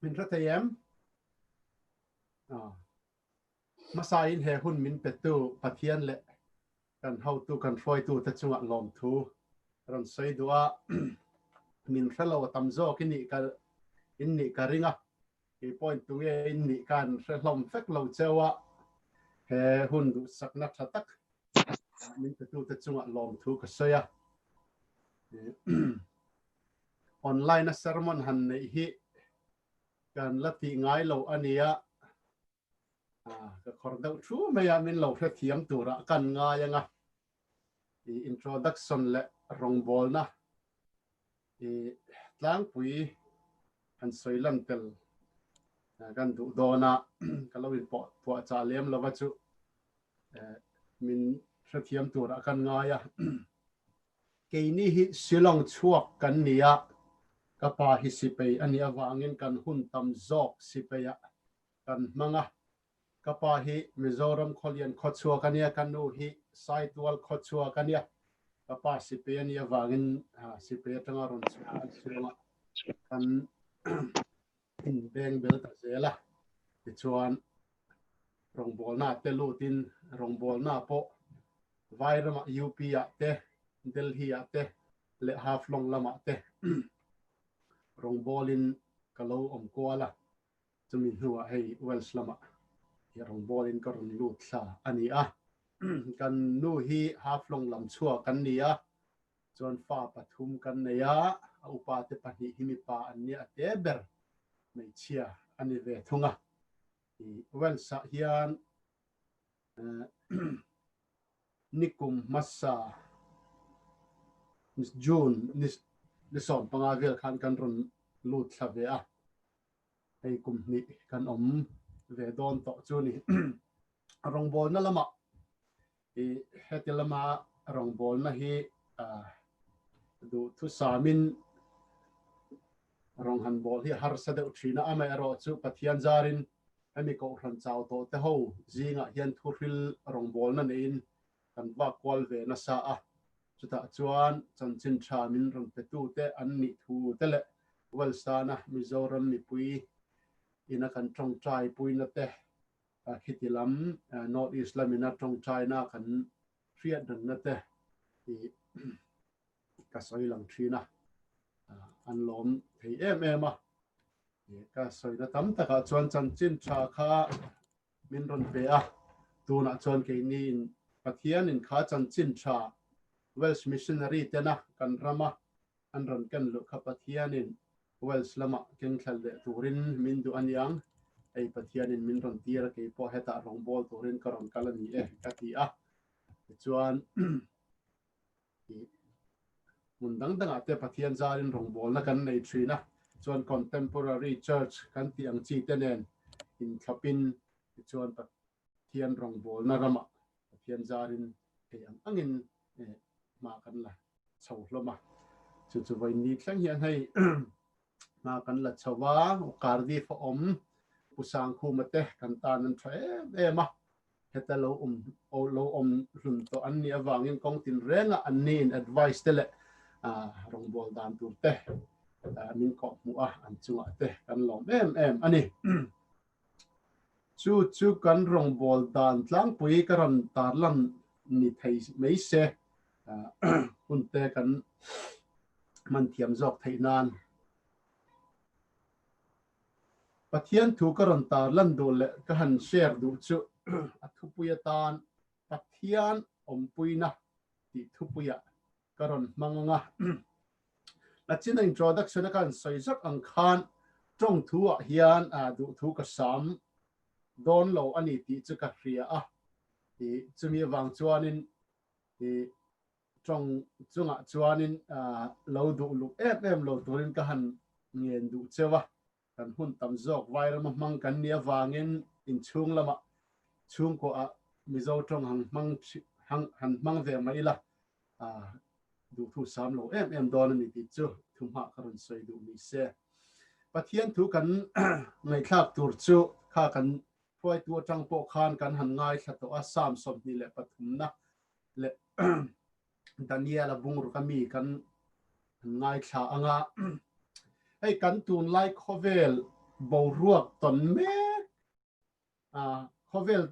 Min hre thei em? Ah. Hmasain he hun min petu Pathian leh kan hotu kan hruaitu te chungah lawmthu rawn sawi duh a. Min hre lo a tam zawk i nih ka in nih ka ring a. Kei pawhin tunge in nih khan hre hlawm vek lo cheu a. He hun duhsakna tha tak min petu te chungah lawmthu ka sawi a. Online a sermon han neih hi kan la tih ngai lo a nia. Ka khawr deuh thu mai a, min lo hrethiam turah kan ngai ang a. I introduction leh rawngbawlna i tlangpui han sawi lan tel kan duh dawn a, ka lo inpawh puah chah lem lova chu min hrethiam turah kan ngai a. Keini hi Shillong chhuak kan ni a, ka pa hi sipei a nih avangin kan hun tam zawk sipeiah kan hmang a. Ka pa hi Mizoram Khawlian khawchhuak a nia, ka nu hi Saitual khawchhuak a nia. Ka pa sipei a nih avangin sipei atanga rawn chhuak an chhungah kan inbeng bel ta zel a. Tichuan rawngbawlna te lutin rawngbawlna pawh Vairamah UP ah te, Delhi ah te leh Haflong lamah te rawngbawlin ka lo awm kual a. Chumi hnuah hei Welsh lamah hi rawngbawlin ka rawn lut thla a ni a. Kan nu hi Haflong lam chhuak kan ni a, chuan fa pathum kan nei a, a upa te pahnih hi mipa an nia a te ber hmeichhia a ni ve thung a. Welsh ah hian Nikum hmasa June ni 15 vel khan kan rawn lut thla ve a, hei kum hnih kan awm ve dawn tawh chu ni. Rawngbawlna lamah i heti lama rawngbawlna hi duhthusamin rawng han bawl hi a harsa deuh thin a, amaherawh chu Pathian zarin hemi kohhran chau tawh te ho zingah hian thuhril rawngbawlna neiin kan vak kual ve nasa a, chutah chuan chanchin tha min rawn petu te an nih thu te leh Wales-tana Mizoram mipui ina kan tawngtai puina te khiti lam North East lamina tawngtaina kan hriat rengna te i ka sawi lang thin a, an lawm thei em em a. Ka sawina tam takah chuan chanchin tha kha min rawn pe a, tunah chuan keiniin Pathianin kha chanchin tha Welsh Missionary tena kan rama an rawn ken luh kha Pathianin Welsh lamah keng thlal leh turin min duh aniang, hei Pathianin min rawn tir a, keipawh hetah rawngbâwl turin ka rawn kal a ni e ka ti a. Tichuan hmun dang dangah te Pathian zarin rawngbawlna kan nei thin a, chuan Contemporary Church kan tih ang chi te nen inthlawpin tichuan Pathian rawngbawlna ramah Pathian zarin thei ang angin hma kan la chho hlawm a. Chu chu vawiin ni thleng hian hei hma kan la chho a, Cardiff a awm Pu Sangkhuma te kan tan an tha em em a, heta lo awm lo awm hlun tawh an nih avangin kawng tin renga an niin advice te leh rawngbawl dan tur te min kawh hmuh a, an chungah te kan lawm em em a ni. Chu chu kan rawngbawl dan tlangpui ka rawn tarlan ni thei mai se hun te kan hman thiam zawk theih nan. Pathian thu ka rawn tar lan duh leh ka han share duh chu a thupui atan Pathian awmpuina tih thupuiah ka rawn hmang ang a. Nachina introduction a ka han sawi zak ang khan tawng thu ah hian duh thu ka sam dawn lo a ni tih chu ka hria a. Chumi avang chuanin tawng chungah chuanin lo duh luk em em lo turin ka han ngen duh cheu a, kan hun tam zawk Vairama hmang kan nih avangin inchhung lamah chhungkuaah Mizo tawng han hmang han hmang ve mai ila duhthu sam lo em em dawn a ni tih chu thuhmah ka rawn sawi duh ni se. Pathian thu kan ngaihthlak tur chu kha kan hruaitu atang pawh khan kan han ngaithla tawh a, Psalm 23 na leh Daniel-a bungruk a mi kan ngaithla ang a. Hei kan tunlai khawvel boruak tawn mek khawvel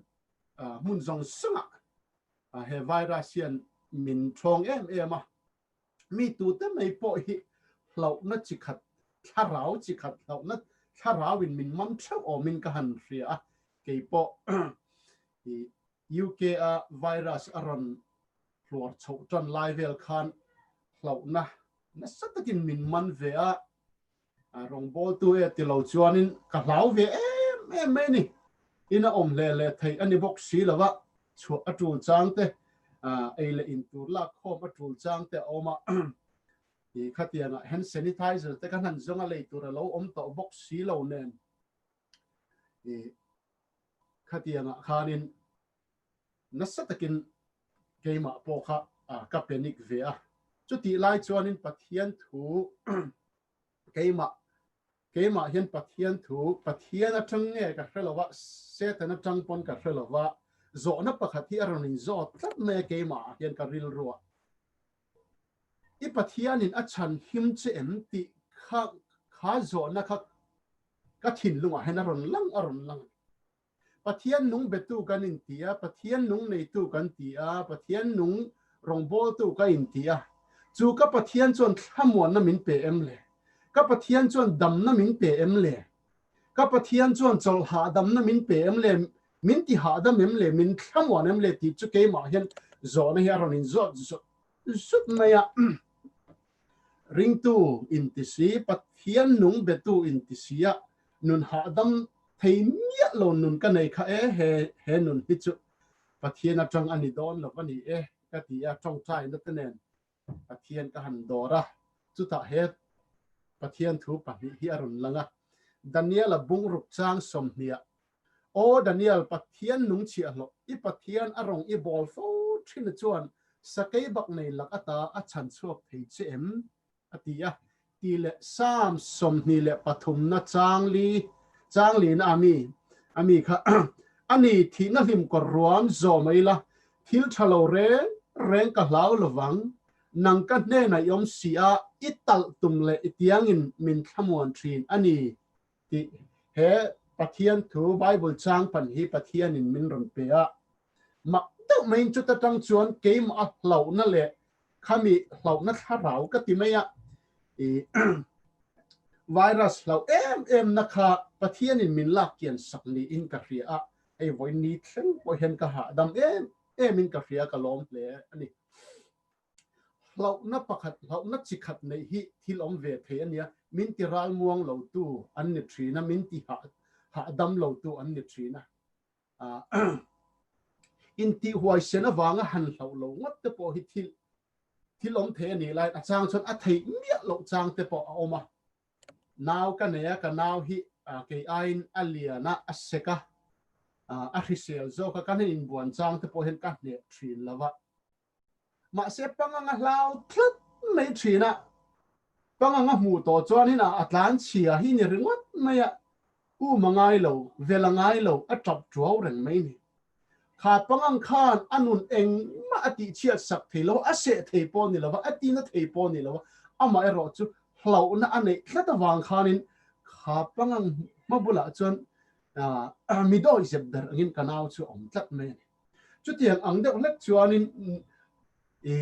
hmun zawng zawngah he virus hian min thawng em em a. Mi tute mai pawh hi hlauhna chi khat, thlarau chi khat hlauhna thlarauin min man theuh awmin ka han hria a. Kei pawh UK a virus a rawn hluar chhoh tan lai vel khan hlauhna nasa takin min man ve a. Rawngbawltu e ti lo chuanin ka hlau ve em em mai a ni. Ina awm hle leh theih a ni bawk si lo a, chhuah a tul chang te, ei leh in tur lak khawm a tul chang te a awm a. I khatiangah hand sanitizer te khan han zawng a lei tur a lo awm tawh bawk si lo nen. I khatiangah khanin nasa takin keimah pawh kha ka panic ve a. Chutih lai chuanin Pathian thu keimah keimah hian Pathian thu Pathian atang nge ka hre lova Satan atang pawn ka hre lova zawhna pakhat hi a rawn inzawt tlat mai a keimah ah hian ka rilru ah. I Pathianin a chhan him che em tih kha kha zawhna kha ka thinlungah hian a rawn lang a rawn lang a ni. Pathian nung betu kan inti a, Pathian nung neitu kan ti a, Pathian nung rawngbawltu ka inti a. Chu ka Pathian chuan thlamuanna min pe em le? Ka Pathian chuan damna min pe em le? Ka Pathian chuan chawlh hahdamna min pe em le? Min ti hahdam em le? Min thlamuan em le? Tih chu keimah hian zawhna hi a rawn inzawt zut zut mai a. Ringtu inti si, Pathian nung betu inti si a, nun hahdam thei miah lo nun ka nei kha e, he he nun hi chu Pathian atang a ni dawn lo a ni e ka ti a, tawngtaina te nen Pathian ka han dawr a, chutah he Pathian thu pahnih hi a rawn lang a, Daniel-a bungruk chang sawmhniah, Aw Daniel, Pathian nung chhiahhlawh, i Pathian a rawng i bawl fo thin chuan sakei bak nei lak ata a chhan chhuak thei che em? a ti a, ti leh Psalm 23na chang li chang lina a mi a mi kha a ni thihna hlim kawr ruam zawh mai la, thil tha lo reng reng ka hlau lovang, nang ka hnenah i awm si a, i talh tum leh i tiangin min thlamuan thin a ni tih he Pathian thu Bible chang pan hi Pathianin min rawn pe a, mak deuh maiin chuta tang chuan keimah a hlauhna leh Khami hlauhna thlarau ka ti mai a, i virus hlauh em em na kha Pathianin min lak kian sak niin ka hria a, hei vawiin ni thleng pawh hian ka hahdam em em in ka hria ka lawm hle a ni. Hlauhna pakhat, hlauhna chi khat neih hi thil awm ve thei a nia, min ti ralmuang lo tu an ni thin a, min ti hahdam lo tu an ni thin a. Intihhuaisen avanga han hlauh lo ngawt te pawh hi thil thil awm thei a nih laiin a chang chuan a theih miah loh chang te pawh a awm a. Nau ka nei a, ka nau hi kei aiin a lian a, a sek a, a hrisel zawk a, kan han inbuan chang te pawh hian ka hneh thin lo va. Mahse pangang a hlau tlat mai thin a, pangang a hmuh tawh chuanin a a tlan chhia hi ni ringawt mai a, um a ngai lo, vel a ngai lo, a tap tuau reng mai ni. Kha pangang khan a nun engmah a tihchhiat sak thei lo, a seh thei pawh ni lo va, a tina thei pawh ni lo va, amaherawh chu hlauhna a neih tlat avang khanin kha pangang hma bulah chuan mi dawihzep ber angin ka nau chu a awm tlat mai a ni. Chutiang ang deuh hlek chuanin i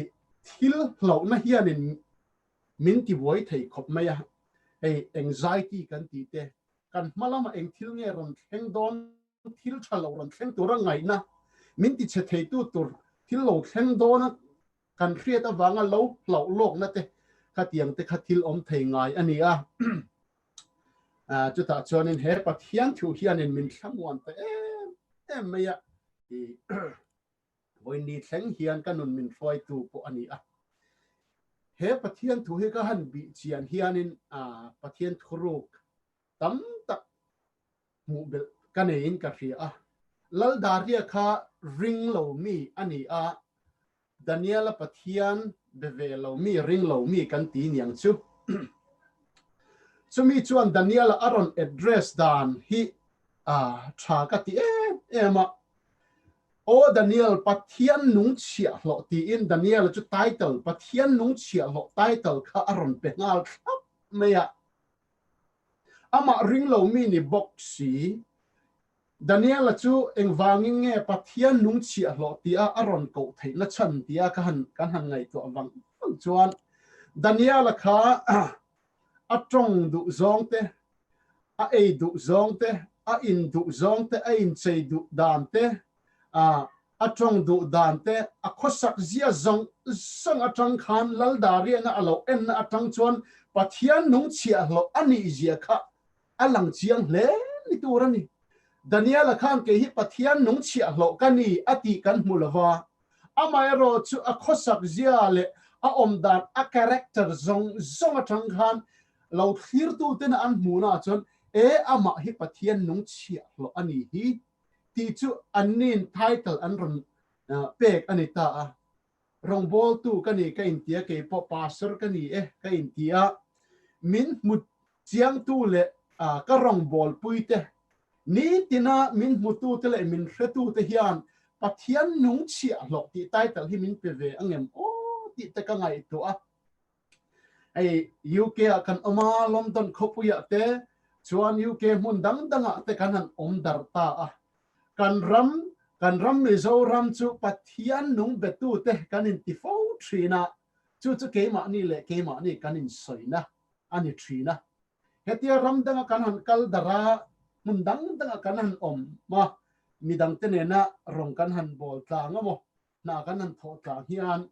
thil hlauhna hianin min tibuai thei khawp mai a, hei anxiety kan tih te, kan hma lamah eng thil nge rawn thleng dawn, thil tha lo rawn thleng tura ngaihna min tichhe theitu tur thil lo thleng dawna kan hriat avanga lo hlauh lawkna te khatiang te kha thil awm thei ngai a ni a. Chutah chuanin he Pathian thu hianin min thlamuan ta em em mai a, i vawiin thleng hian ka nun min hruaitu pawh a ni a. He Pathian thu hi ka han bih chian hianin Pathian thuruk tam tak hmuh belh ka neiin ka hria a. Laldaria kha ring lo mi a ni a, Daniela Pathian be ve lo mi, ring lo mi kan ti niang chu. Chumi chuan Daniela a rawn address dan hi a tha ka ti em em a. Aw Daniel, Pathian nung chhiahhlawh tiin Daniela chu title, Pathian nung chhiahhlawh title kha a rawn pe nghal thlap mai a. Amah ring lo mi ni bawk si. Daniela chu engvangin nge Pathian nung chhiahhlawh tia a rawn koh theihna chhan tia ka han kan han ngaihtuah vang vang chuan Daniela kha a tawng duh zawng te, a ei duh zawng te, a in duh zawng te, a inchei duh dan te, a tawng duh dan te, a khawsak zia zawng zawng atang khan Laldariana a lo enna atang chuan Pathian nung chhiahhlawh a nih zia kha a lang chiang hle ni tur a ni. Daniela khan kei hi Pathian nung chhiahhlawh ka ni a tih kan hmu lo va, amaherawh chu a khawsak zia leh a awm dan a character zawng zawng atang khan lo thlirtutena an hmuhnaah chuan e amah hi Pathian nung chhiahhlawh a ni hi tih chu anni'n title an rawn pek a ni ta a. Rawngbawltu ka ni ka intia kei pawh pastor ka ni e ka intia min hmu chiangtu leh ka rawngbawlpuite nitina min hmutute leh min hretute hian Pathian nung chhiahhlawh tih title hi min pe ve angem aw tih te ka ngaihtuah a. Hei UK ah kan awm a, London khawpuiah te chuan UK hmun dang dangah te kan han awm darh ta a. Kan ram, kan ram Mizoram chu Pathian nung betute kan inti fo thin a, chu chu keimahni leh keimahni kan insawina a ni thin a. Hetia ram danga kan han kal darh a, hmun dang danga kan han awm a, midangte nena rawng kan han bawl tlang a maw, hna kan han thawh tlang hian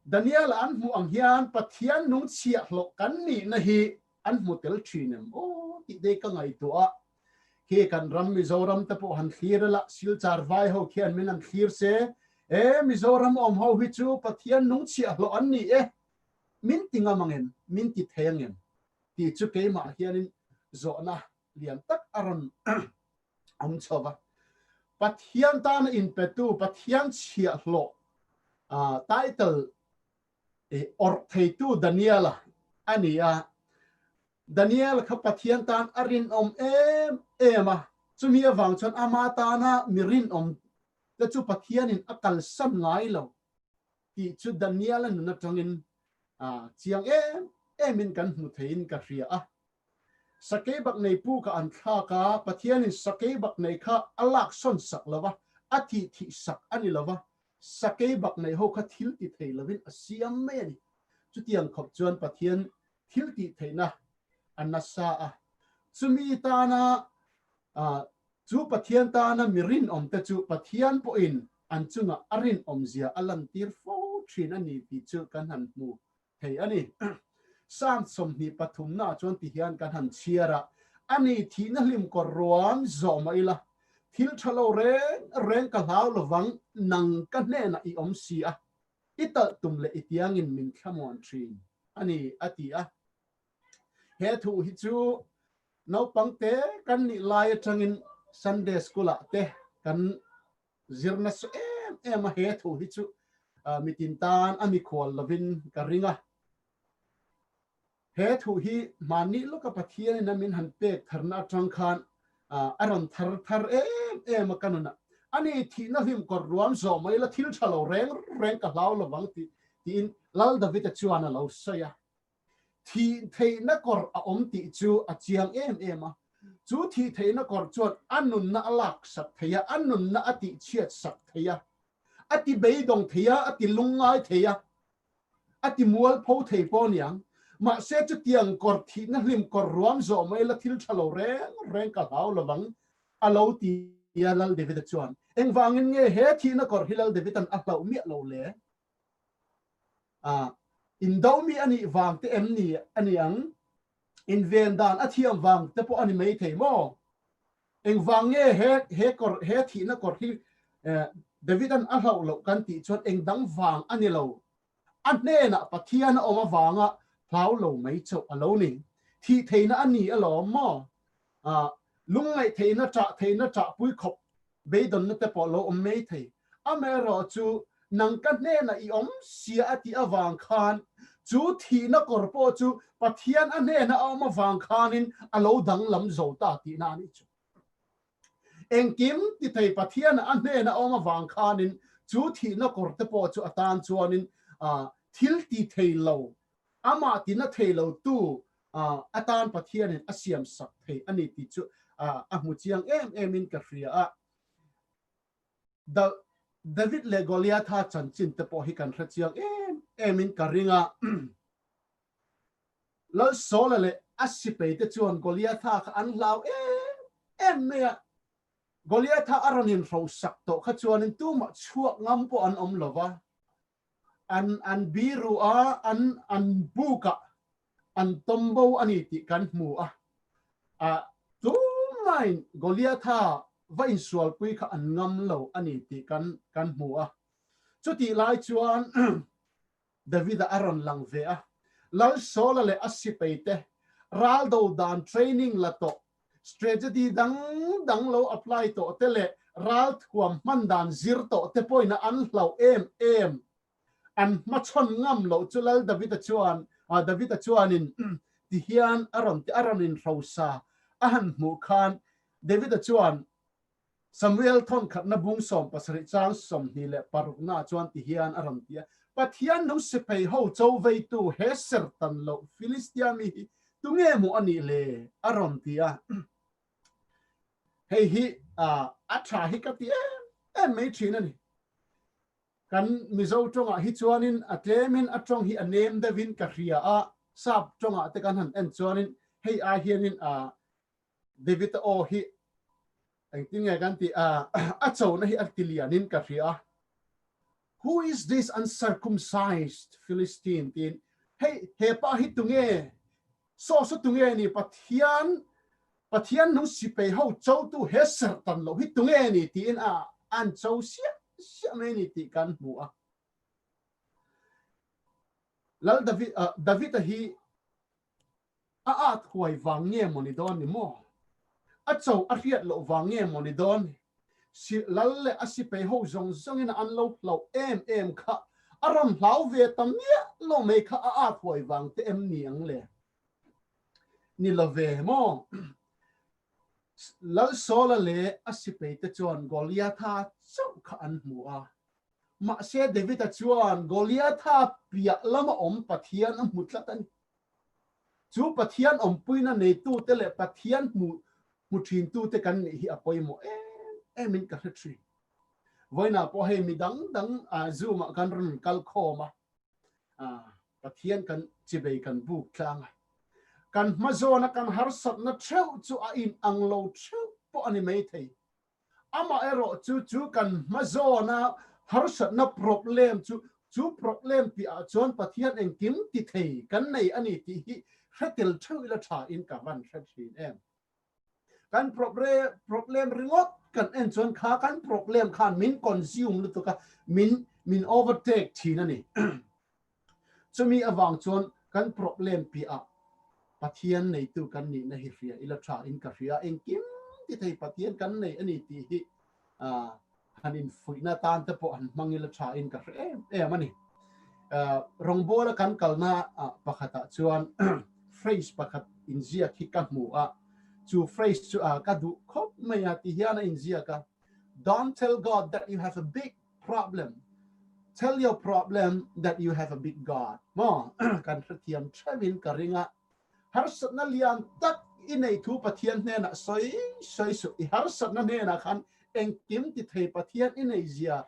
Daniel an hmuh ang hian Pathian nung chhiahhlawh kan nihna hi an hmu tel thin em aw tih te ka ngaihtuah a. Khi kan ram Mizoram te pawh han thlir ila Silchar vai ho khian min han thlir se, e Mizoram awm ho hi chu Pathian nung chhiahhlawh an ni e, min ti ngam ang em, min ti thei ang em tih chu keimah hianin zawhna lian tak a rawn awm chho va. Pathian tana inpetu, Pathian chhiahhlawh title awrh theitu Daniela a ni a. Daniel kha Pathian tan a rinawm em em a, chumi avang chuan ama tana mi rinawm te chu Pathianin a kalsan ngai lo tih chu Daniela nun atangin chiang em emin kan hmu theiin ka hria a. Sakei bak nei pu kha an thlak a, Pathianin sakei bak nei kha a lak sawn sak lo va, a thih thih sak a ni lo va, sakei bak nei ho kha thil ti thei lovin a siam mai a ni. Chutiang khawp chuan Pathian thil tih theihna a nasa a, chumi tana chu Pathian tana mi rinawmte chu Pathian pawhin an chungah a rinawmzia a lantir fo thin a ni tih chu kan han hmu thei a ni. Psalm 23 naah chuan ti hian kan han chhiar a, Ani thihna hlim kawr ruam zawh mah ila, thil tha lo reng reng ka hlau lovang, nang ka hnenah i awm si a, i talh tum leh i tiangin min thlamuan thin a ni, a ti a. He thu hi chu naupang te kan nih lai atangin Sunday School ah te kan Zirna su em em a he thu hi chu mitin tan a mikhual lovin ka ring a. He thu hi hmanni lawka Pathianin a min han pek tharna atang khan a rawn thar thar em em a ka nunah. Ani thihna hlim kawr ruam zawh mai la thil tha lo reng reng ka hlau lovang tih tiin Lal David-a chuan a lo sawi a. Thih theihna kawr a awm tih chu a chiang em em a. Chu thih theihna kawr chuan a nunna a lak sak thei a, a nunna a tihchhiat sak thei a, a ti beidawng thei a, a ti lungngai thei a, a ti mualpho thei pawh aniang. Mahse chutiang kawr thihna hlim kawr ruam zawh mai la thil tha lo reng reng ka hlau lovang a lo ti a Lal David-a chuan. Engvangin nge he thihna kawr hi Lal David-a'n a hlauh miah lo le? Indo mi a nih vang te em ni a ni ang? Inven dan a thiam vang te pawh a ni mai thei maw? Engvang nge he he kawr he thihna kawr hi David-a'n a hlauh loh kan tih chuan engdang vang a ni lo. A hnenah Pathian a awm avanga hlau lo mai chauh a lo ni. Thih theihna a ni alawm maw? Lungngaih theihna, ṭah theihna, ṭahpui khawp beidawnna te pawh lo awm mai thei. Amaherawh chu nang ka hnenah i awm sia a tih avang khan chu thihna kawr pawh chu Pathian a hnena a awm avang khanin a lo danglam zo ta tihna a nih chu. Engkim ti thei Pathian a hnena a awm avang khanin chu thihna kawr te pawh chu a tan chuanin thil ti thei lo, amah tina thei lo tu atan Pathianin a siam sak thei a ni tih chu a hmu chiang em emin ka hria a. David leh Goliatha chanchin te pawh hi kan hre chiang em emin ka ring a. Lal Saula leh a sipei te chuan Goliatha kha an hlau em em mai a. Goliatha a rawn inhrosak tawh kha chuanin tumah chhuak ngam pawh an awm lo va. An an biru a, an an bukah an tawm bo a ni tih kan hmu a. Ah, tumahin Goliatha va insualpui kha an ngam lo a ni tih kan kan hmu a. Chutih lai chuan Davida a rawn lang ve a. Lal Saula leh a sipaite raldo dan training la tawh, strategy dang dang lo apply tawh te leh ral thuam hman dan zir tawh te pawhin an hlauh em em. An hmachhawn ngam loh chu Lal Davida chuan Davida chuanin ti hian a rawn ti a rawn inhrosa a han hmuh khan Davida chuan Samuel thawnkhatna bung 70 chang 26 na chuan ti hian a rawn ti a, Pathian nung sipai ho cho veitu he sertan loh Filistia mi hi tunge maw a nih le? a rawn ti a. Hei hi a tha hi ka ti em em mai thin a ni. Kan Mizo tawngah hi chuanin a tlemin a tawng hi a nem deuhin ka hria a, sap tawngah te kan han en chuanin hei ai hianin a David-a aw hi engtin nge kan tih a, a chona hi a ti lianin ka hria. Who is this uncircumcised Philistine tiin hei he pa hi tunge saw saw tunge ni Pathian Pathian nung sipei ho chotu he sertan lo hi tunge ni tiin a an cho siah siah mai ni tih kan hmu a. Lal David David-a hi A at huai vang nge maw ni dawn ni maw? A cho a hriat loh vang nge maw ni dawn ni? Si lal leh a sipei ho zawng zawngin an lo hlauh em em kha a rawn hlau ve ta miah lo mai kha a at huai vang te em ni ang le? Ni lo ve maw? Lal Saula leh a sipei te chuan Goliatha chauh kha an hmu a. Mahse David-a chuan Goliatha piah lama awm Pathian a hmu tlat a ni. Chu Pathian awmpuina neitute leh Pathian hmu hmu thintute kan nih hi a pawimawh em emin ka hre thin. Vawiinah pawh hei mi dang dang Zoom-ah kan rawn kal khawm a, Pathian kan chibei kan buk tlang a. Kan hmazawna kan harsatna theuh chu a inang lo theuh pawh a ni maithei. Amaherawh chu chu kan hmazawna harsatna problem chu chu problem tih ah chuan Pathian engkim ti thei kan nei a ni tih hi hre tel theuh ila tha in ka van hre thin em. Kan problem ringawt kan en chuan kha kan problem khan min consume lutuk a, min min overtake thin a ni. Chumi avang chuan kan problem piahah Pathian neitu kan nihna hi hria ila tha in ka hria, engkim ti thei Pathian kan nei a ni tih hi han infuihna tan te pawh han hmang ila tha in ka hre em em a ni. Rawngbawla kan kalna pakhatah chuan phrase pakhat inziak hi ka hmu a, chu phrase chu ka duh khawp mai a ti hian a inziak a, Don't tell God that you have a big problem tell your problem that you have a big God maw kan hrethiam theuhin ka ring a harsatna lian tak i nei thu Pathian hnenah sawi sawi suh i harsatna hnenah khan engkim ti thei Pathian i nei zia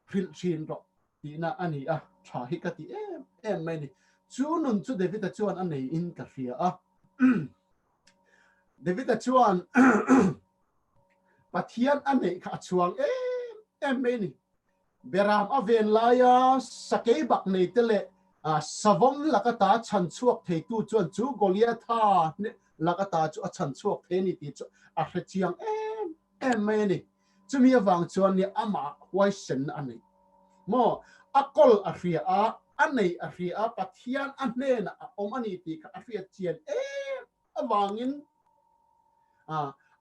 hrilh thin rawh tihna a ni a tha hi ka ti em em mai ni chu nun chu David-a chuan a nei in ka hria a David-a chuan Pathian a neih kha a chhuang em em mai a ni. Beram a ven laia sakei bak nei te leh savawm lak ata chhan chhuak theitu chuan chu Goliatha lak ata chu a chhan chhuak thei a ni tih chu a hre chiang em em mai a ni. Chumi avang chuan nia amah huaisenna a neih maw? A kawl a hria a, a nei a hria a, Pathian a hnenah a awm a ni tih kha a hriat chian em avangin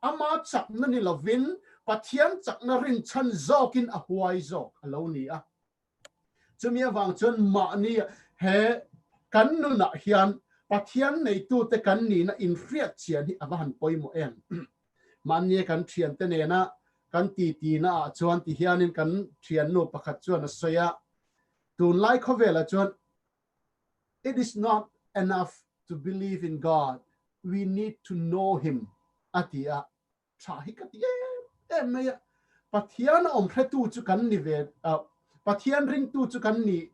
ama chakna ni lovin Pathian chakna rinchhan zawkin a huai zawk a lo ni a. Chumi avang chuan mahni he kan nunah hian Pathian neitute kan nihna inhriat chian hi a va han pawimawh em. Mahni kan thiante nena kan titi naah chuan ti hianin kan thiannu pakhat chuan a sawi a, tunlai khawvelah chuan it is not enough. to believe in God, we need to know him a ti a, tha hi ka ti em em mai a. Pathian a awm hretu chu kan ni ve, Pathian ringtu chu kan ni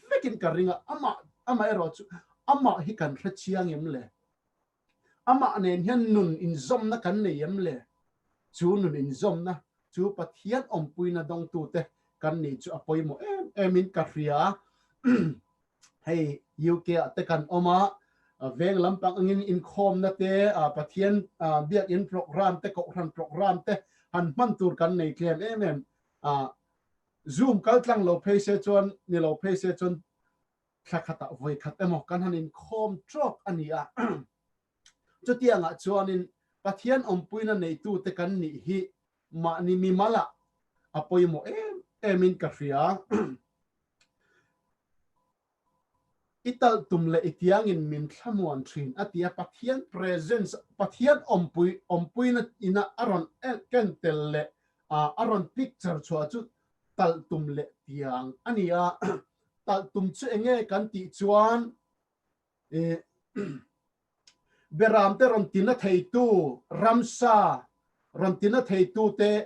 vekin ka ring a, amah amaherawh chu amah hi kan hre chiang em le? Amah nen hian nun inzawmna kan nei em le? Chu nun inzawmna chu Pathian awmpuina dawngtute kan nih chu a pawimawh em emin ka hria. Hei UK ah te kan awm a, veng lampang angin inkhawmna te, Pathian biakinn program te, kohhran program te han hman tur kan nei tlem em em. Zoom kal tlang lo phei se chuan, ni lo phei se chuan thla khatah vawi khat emaw kan han inkhawm trawk a ni a. Chutiangah chuanin Pathian awmpuina neitute kan nih hi mahni mimalah a pawimawh em emin ka hria. I talh tum leh i tiangin min thlamuan thin a ti a, Pathian presence, Pathian awmpui, awmpuina ina a rawn ken tel leh a rawn picture chhuah chu talh tum leh tiang a ni a. Talh tum chu enge kan tih chuan Beram te rawn tina theitu, ramsa rawn tina theitu te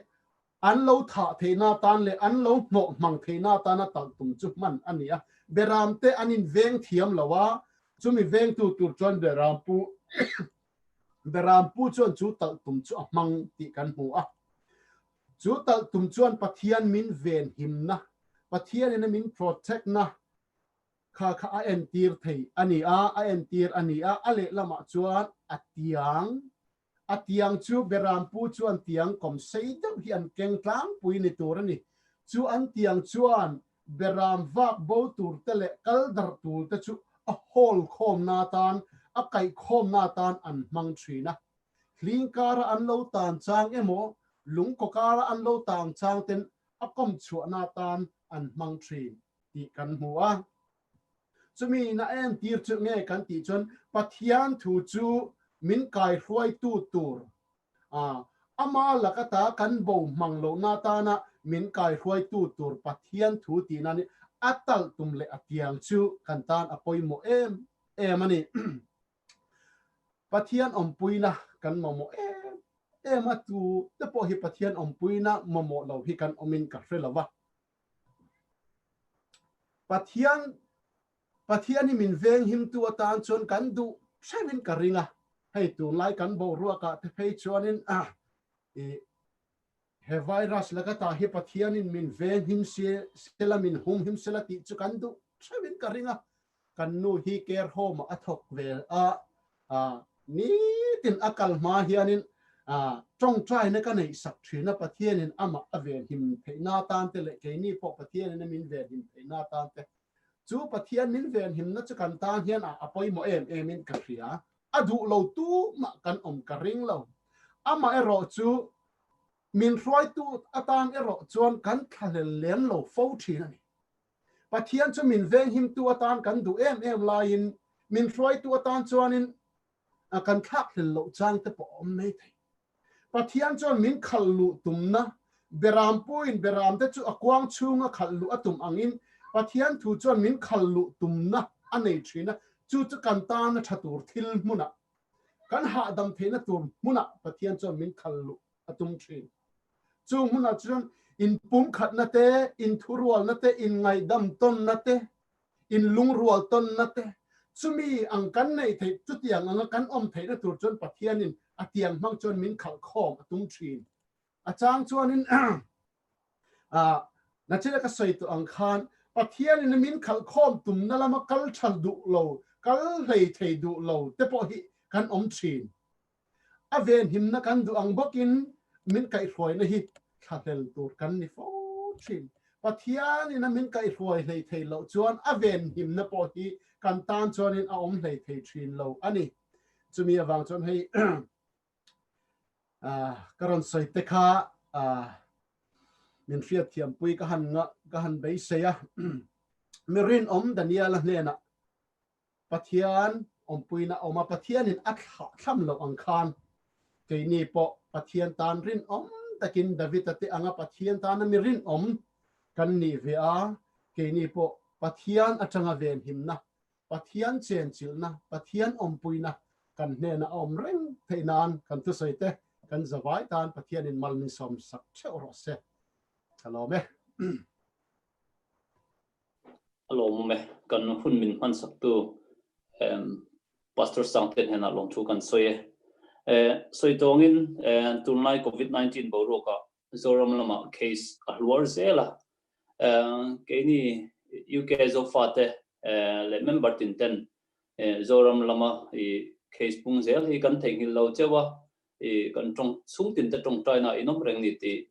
an lo thah theihna atan leh an lo hnawh hmang theihna atana talh tum chu hman a ni a. Beram te an inveng thiam lo a, chumi vengtu tur chuan Berampu Berampu chuan chu talh tum chu a hmang tih kan hmu a. Chu talh tum chuan Pathian min venhimna, Pathianin a min protect na, Kha kha a entir thei a ni a, a entir a ni a, a lehlamah chuan a tiang, a tiang chu Berampu chuan tiang kawm sei deuh hi an keng tlangpui ni tur a ni. Chu an tiang chuan Beram vak bo tur te leh kal darh tur te chu a hawl khawmna atan, a kaih khawmna atan an hmang thin a. Hling kara an lo tan chang emaw, lungkaw kara an lo tang chang ten a kawm chhuahna atan an hmang thin. tih kan hmu a. Chumi in a entir chu nge kan tih chuan Pathian thu chu min kaihruaitu tur a, ama lakata kan bo hmang lohna atana min kaihruaitu tur Pathian thu tih nan a talh tum leh a tiang chu kan tan a pawimawh em em a ni. Pathian awmpuina kan mamawh em em a, tu te pawh hi Pathian awmpuina mamawh lo hi kan awmin ka hre lo va. Pathian Pathian hi min veng himtu atan chuan kan duh hreuhin ka ring a, hei tunlai kan boruakah te phei chuanin i he virus lakata hi Pathianin min veng him sela min hum him sela tih chu kan duh hreuhin ka ring a, kan nu hi care home ah a thawk ve a, nitin a kal hma hianin tawngtaina ka neih sak thin a, Pathianin amah a venhim theihna atan te leh keini pawh Pathianin a min venhim theihna atan te chu Pathian min venhimna chu kan tan hian a pawimawh em emin ka hria, a duh lo tumah kan awm ka ring lo. Amaherawh chu min hruaitu atan erawh chuan kan thlahlel lem lo fo thin a ni. Pathian chu min venghimtu atan kan duh em em laiin min hruaitu atan chuanin kan thlakhlel loh chang te pawh a awm mai thei. Pathian chuan min khalh luh tumna, Berampuiin beramte chu a kuang chhunga khalh luh a tum angin Pathian thu chuan min khalh luh tumna a nei thin a, chu chu kan tana tha tur thil hmunah, kan hahdam theihna tur hmunah Pathian chuan min khalh luh a tum thin. Chung hmunah chuan inpumkhatna te, inthurualna te, inngaihdam tawnna te, inlungrual tawnna te, chumi ang kan neih theih, chutiang anga kan awm theihna tur chuan Pathianin a tiang hmang chuan min khalh khawm a tum thin. A chang chuanin nachina ka sawi tawh ang khan Pathianin min khalh khawm tumna lama kal tha duh lo, kal hlei thei duh lo te pawh hi kan awm thin. A venhimna kan duh ang bawkin min kaihhruaina hi thlahlel tur kan ni fo thin. Pathianin a min kaihhruai hlei thei loh chuan a venhimna pawh hi kan tan chuanin a awm hlei thei thin lo a ni. Chumi avang chuan hei ka rawn sawi te kha min hriatthiampui ka han ka han beisei a. Mi rinawm Daniela hnenah Pathian awmpuina a awm a, Pathianin a thlah thlam loh ang khan keini pawh Pathian tan rinawm takin David-a te anga Pathian tana mi rinawm kan nih ve a, keini pawh Pathian atanga venhimna. Pathian chenchilhna, Pathian awmpuina kan hnena a awm reng theih nan kan thusawi te kan zavai tan Pathianin mal min sawm sak theuh rawh se. Ka lawm e. A lawmawm e. Kan hun min hman saktu Pastor Sangte hnenah lawmthu kan sawi e. Sawi tawngin tunlai Covid-19 boruakah Zoram lamah case a hluar zel a. Keini UK Zofate leh member tin ten Zoram lama case pung zel hi kan theihnghilh lo cheu a, kan tawng chhung tin te tawngtaina in awm reng ni tih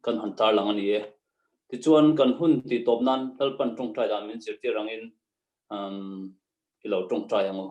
kan han tarlang a ni e. Tichuan kan hun tih tawp nan Lalpan tawngtai dan min zirtir angin i lo tawngtai ang u.